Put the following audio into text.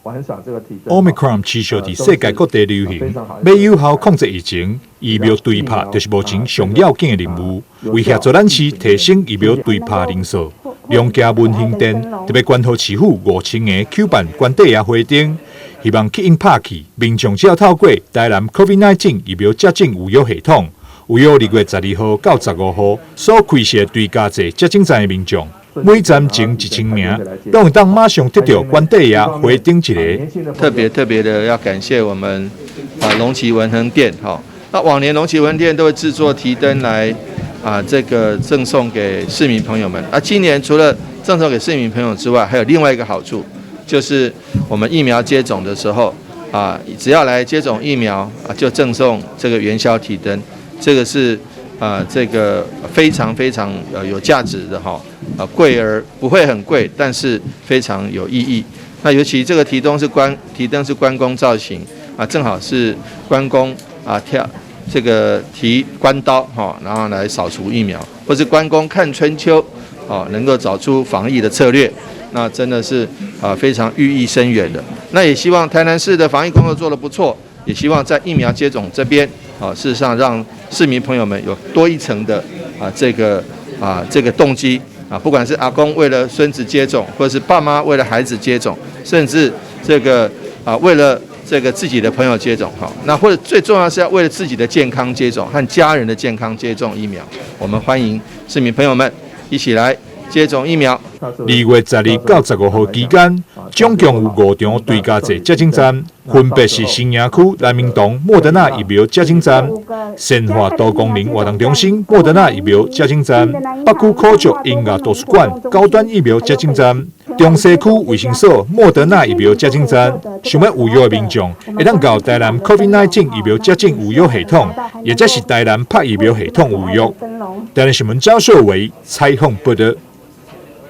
玩耍這個提燈。 Omicron 持續佇世界各地流行，欲有效控制疫情，疫苗追拍就是目前上要緊的任務。為協助咱市提升疫苗追拍人數，龍崎文興店特別關河市府5000个舉辦關帝爺花燈，希望吸引拍氣民眾只要透過台南 COVID-19 疫苗接種預約系統，預約2月12號到15號所開設追加劑接種站的民眾，每站前1000名，攏會當馬上得著關帝爺花燈一个。特別特別的要感謝我們啊龍崎文亨店哈，那往年龍崎文亨店都會製作提燈來啊這個贈送給市民朋友們。啊，今年除了贈送給市民朋友之外，還有另外一個好處，就是我們疫苗接種的時候啊，只要來接種疫苗啊，就贈送這個元宵提燈，這個是啊這個非常非常有價值的哈。啊，貴而不會很貴，但是非常有意義。那尤其這個提燈是關公造型啊，正好是關公啊跳這個提關刀哈，然後來掃除疫苗，或是關公看春秋哦，能夠找出防疫的策略，那真的是啊非常寓意深遠的。那也希望台南市的防疫工作做得不錯，也希望在疫苗接種這邊啊，事實上讓市民朋友們有多一層的啊這個動機。啊，不管是阿公為了孫子接種，或者是爸媽為了孩子接種，甚至這個啊為了這個自己的朋友接種，哈，那或者最重要是要為了自己的健康接種和家人的健康接種疫苗。我們歡迎市民朋友們一起來接種疫苗。2月12到15號期間，總共有五場追加劑接種站，分別是新營區南明堂莫德納疫苗接種站、善化多功能活動中心莫德納疫苗接種站、北區科學音樂圖書館高端疫苗接種站、中西區衛生所莫德納疫苗接種站。想欲預約的民眾，會當到台南 COVID-19 疫苗接種預約系統，或者是台南拍疫苗系統預約。台南新聞張秀維採訪報導。